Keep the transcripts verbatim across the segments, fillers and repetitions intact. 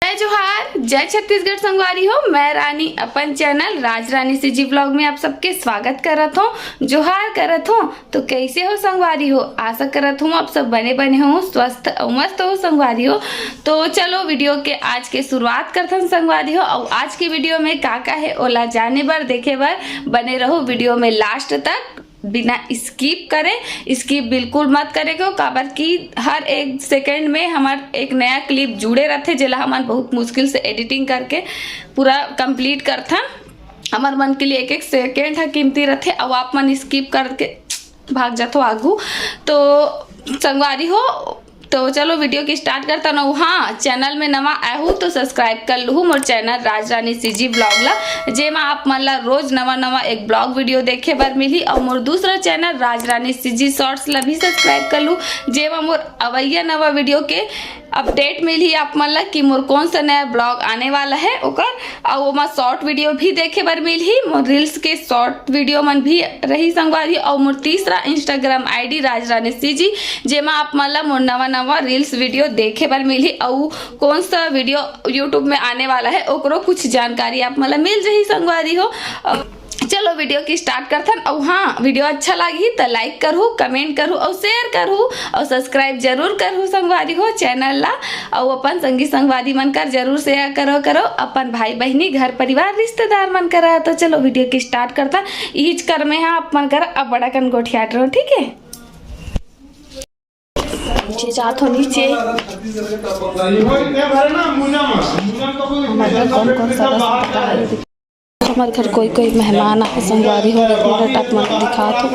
जय जोहार, जय छत्तीसगढ़ संगवारी हो। मैं रानी अपन चैनल राज रानी सीजी ब्लॉग में आप सबके स्वागत करत हूँ, जोहार करत हूँ। तो कैसे हो संगवारी हो? आशा करत हूँ आप सब बने बने हो, स्वस्थ अउ मस्त हो संगवारी हो। तो चलो वीडियो के आज के शुरुआत करथन संगवारी हो। अउ आज के वीडियो में का का है ओला जाने बर, देखे बर बने रहो वीडियो में लास्ट तक। बिना स्किप करे, स्किप बिल्कुल मत करे को, काबर कि हर एक सेकंड में हमर एक नया क्लिप जुड़े रहथे, जेला हमन बहुत मुश्किल से एडिटिंग करके पूरा कंप्लीट करथन। हमर मन के लिए एक एक सेकंड ह कीमती रहथे, अउ आप मन स्किप करके भाग जाथो आगू। तो संगवारी हो, तो चलो वीडियो के स्टार्ट करथन। अउ हाँ, चैनल में नवा आए हो तो सब्सक्राइब कर लूहू मोर चैनल राज रानी सीजी ब्लॉग ला, जेमा आप मन ला रोज नवा नवा एक ब्लॉग वीडियो देखे बर मिलही। अउ मोर दूसरा चैनल राज रानी सीजी शॉर्ट्स ला भी सब्सक्राइब कर लू, जेमा मोर अवैया नवा वीडियो के अपडेट मिलही आप मन ला कि मोर कौन सा नया ब्लॉग आने वाला है ओकर। अउ ओमा शॉर्ट वीडियो भी देखे बर मिलही, मोर रील्स के शॉर्ट वीडियो मन भी रही संगवारी। अउ मोर तीसरा इंस्टाग्राम आईडी राज रानी सीजी, जेमा आप मन ला मोर नवा नवा रील्स वीडियो देखे बर मिलही। अउ कौन सा वीडियो यूट्यूब में आने वाला है ओकरो कुछ जानकारी आप मन ला मिल जही संगवारी हो। अ, चलो वीडियो की स्टार्ट करथन। अउ हाँ, वीडियो अच्छा लागही त लाइक करहू, कमेंट करहू अउ शेयर करहू अउ सब्सक्राइब जरूर करहू संगवारी हो चैनल ला। अउ अपन संगी संगवारी मन कर जरूर शेयर करो करो, अपन भाई बहिनी, घर परिवार, रिश्तेदार मन करा। तो चलो वीडियो की स्टार्ट करथन। इहिच कर में हाँ आप मन कर अब बड़ा कन गोठियात रहो, ठीक है? नीचे जात हो नीचे। हमारे घर कौन कौन सा रस पकड़ा है? हमारे घर कोई कोई मेहमान आए, संगवारी हो, एक मिनट आप मन दिखात हो।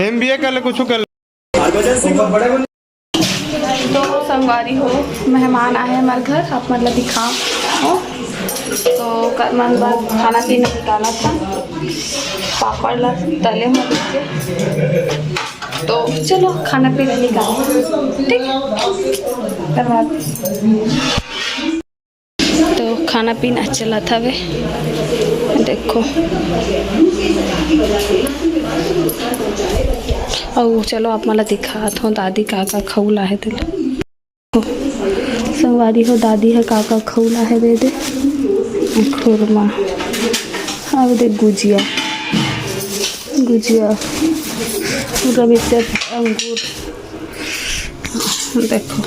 एमबीए कर ले, कुछ कर ले। तो संगवारी हो, मेहमान आए हमारे घर, आप मन ला दिखाओ। तो कर मन बर खाना पीना निकालत हन, पापड़ ला तले हो के। तो चलो खाना पीना निकालो, ठीक है? धन्यवाद। तो खाना पीना चलत हवे, देखो। अउ चलो आप मन ला दिखात हो दादी का का खउला है तेला। संगवारी हो, दादी ह का का खउला है दे दे। खुरमा, अब दे गुजिया, गुजिया, पूरा मिक्सचर, अंगूर, देखो,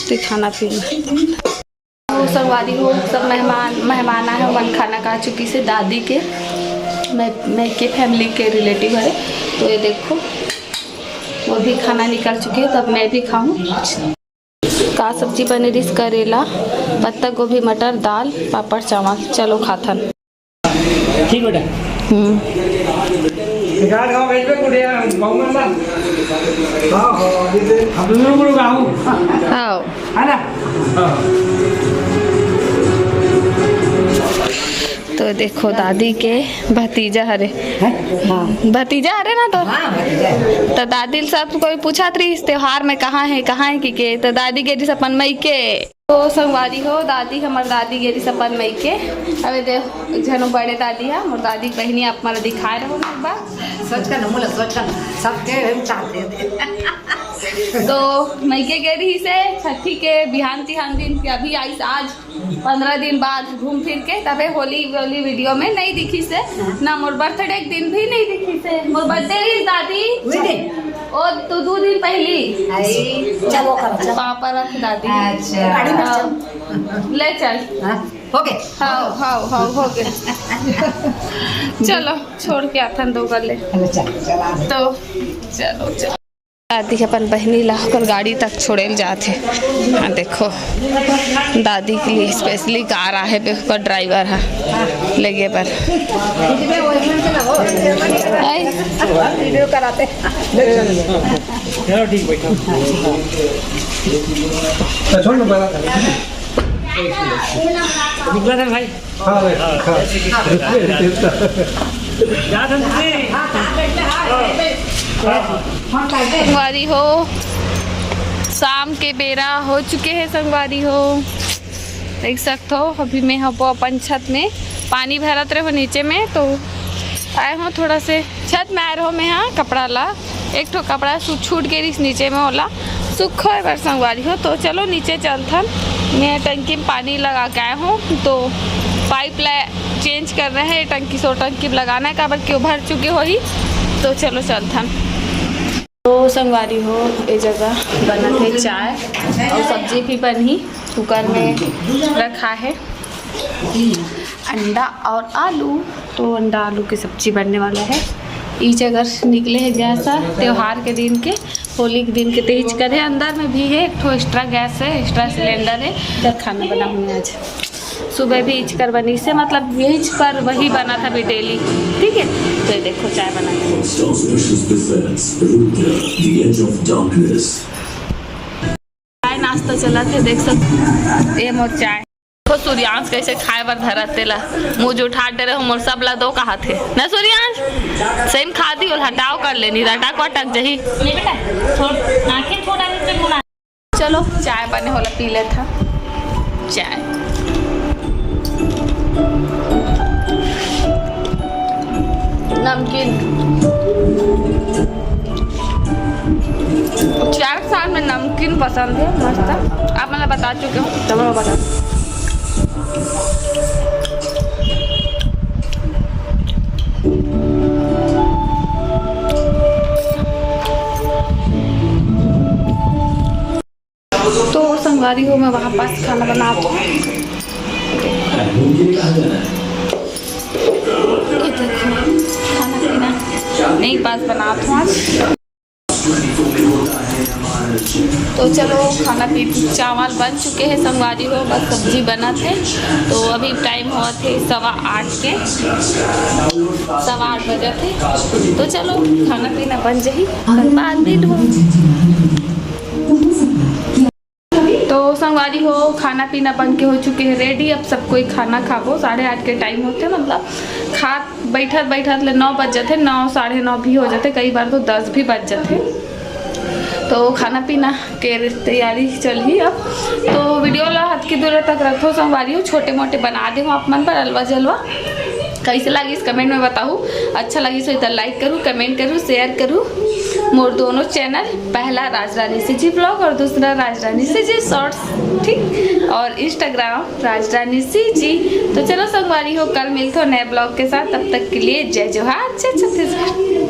ते खाना पीना। तो संगवारी हो, सब मेहमान, मेहमान आए हैं, मन खाना खा चुकी से दादी के, मैं, मैं के फैमिली के रिलेटिव है। तो ये देखो, वो भी खाना निकल चुके हैं, तब मैं भी खाऊं। का सब्जी बने रिस? करेला, पत्ता गोभी, मटर, दाल, पापड़, चावल। चलो खाथन। ठीक बेटा। हम्म। गाँव भेजबे कुड़िया, बहुमत ला। हाँ, हाँ, अभी दे। हम दोनों को गाँव। हाँ। है ना? हाँ। तो देखो दादी के भतीजा हरे। हैं? हाँ। भतीजा हरे ना तो? हाँ, भतीजा। तो दादी सब कोई पूछत रहिस त्योहार में कहाँ है, कहाँ है कि के, तो दादी गे रिस अपन मइके। तो संगवारी हो, दादी, हमर दादी गे रिस अपन मइके। अबे देख, एक झन बड़े दादी है, मोर दादी बहिनी आप मन दिखाए रहो एक बार। सोच कर ना, मोला सोच कर ना, सबके हम चाहते थे। तो मइके गे रिहिसे छठी के बिहान तिहान दिन के, अभी आइस आज पंद्रह दिन बाद घूम फिर के, तबे होली वोली वीडियो में नहीं दिखिसे, ना मोर बर्थडे के दिन भी नहीं दिखिसे। मोर बर्थडे रिहिस दादी, उही दिन? ओ तो दो दिन पहली। आई, चलो करो, चलो। पापा रख दादी। अच्छा। गाड़ी में चल। ले चल। हाँ, हो गए। हाँ, हाँ, हाँ, हो गए। चलो, छोड़ के आथन दो गले। चलो, चल, चल, आ। तो, चलो, चलो। दादी अपन बहिनी ला ओकर गाड़ी तक छोड़े ल जात हे। हाँ, देखो, दादी के लिए स्पेशली कार आहे बे, ओकर ड्राइवर हा लेगे बर। आई। वीडियो कराते। चलो ठीक, बैठो। तो छोड़ लो, बड़ा। निकला था भाई। हाँ भाई, हाँ। जा था तुझे। संगवारी हो, शाम के बेरा हो चुके हैं संगवारी हो। देख सकते हो, अभी मैं हबो अपन छत में, पानी भरत रहे हो नीचे में, तो आए हो थोड़ा से छत में आए रहो मैं, हाँ, कपड़ा ला एक ठो कपड़ा सु-, छूट के रिस नीचे में, ओला सुखोए बर संगवारी हो। तो चलो नीचे चलथन। मैं टंकी में पानी लगा के आए हूँ, तो पाइप ला चेंज कर रहे हैं। टंकी सो टंकी में लगाना है, काबर कि वो भर चुके होही। तो चलो चलथन। तो संगवारी हो, ए जगह बनत हे चाय और सब्जी भी बनही। कुकर में रखा है अंडा और आलू। तो अंडा आलू की सब्जी बनने वाला है। ई जगह निकले है गैस ह, त्योहार के दिन के, होली के दिन के तेज करे। अंदर में भी है, एक ठो एक्स्ट्रा गैस है, एक्स्ट्रा सिलेंडर है, इधर खाना बनाऊंगी आज। सुबह भी इचकर बनी से, मतलब यही पर वही बना था भी डेली। ठीक है, तो ये देखो चाय बना के। Stop precious presents Rudra, the edge of darkness. चाय नाश्ता चला थे, देख सक ए मोर चाय। देखो सूर्यांश कैसे खाए बर धरत तेला, मुंह जो उठा डरे हो मोर सब ला दो कहा थे ना सूर्यांश। सेम खा दी और हटाओ कर लेनी, रटा को अटक जही। नहीं बेटा, छोड़, आंखें छोटा नहीं, फिर मुड़ा। चलो चाय बने होला, पी लेथा चाय। नमकीन, चाय के साथ में नमकीन पसंद है, मस्त। आप मतलब बता चुके हो, चलो बता। तो संगवारी हो, मैं वहाँ पास खाना बनात हूँ। ये देखो, खाना पीना नहीं पास बनात हूँ आज। तो चलो खाना पी, चावल बन चुके हैं संगवारी हो, बस सब्जी बनत है। तो अभी टाइम होत है सवा आठ के, सवा आठ बजत है। तो चलो खाना पीना बन जही, ओकर बाद मिलबो। तो संगवारी हो, खाना पीना बन के हो चुके हैं रेडी। अब सब कोई खाना खाबो। साढ़े आठ के टाइम होथे, मतलब खात बैठत बैठत ले नौ बज जथे, नौ, साढ़े नौ भी हो जथे, कई बार तो दस भी बज जथे। तो खाना पीना के तैयारी चलही अब। तो वीडियो ला हतकी दूर तक रखो संगवारी हो, छोटे मोटे बना दे हो आप मन पर अलवा जलवा। कैसे लागिस कमेंट में बताहू, अच्छा लागिस होही त लाइक करू, कमेंट करू, शेयर करू। मोर दोनों चैनल, पहला राजरानी सीजी ब्लॉग और दूसरा राजरानी सीजी शॉर्ट्स, ठीक, और इंस्टाग्राम राजरानी सीजी। तो चलो संगवारी हो, कल मिलथो नए ब्लॉग के साथ। तब तक के लिए जय जोहार, जय छत्तीसगढ़।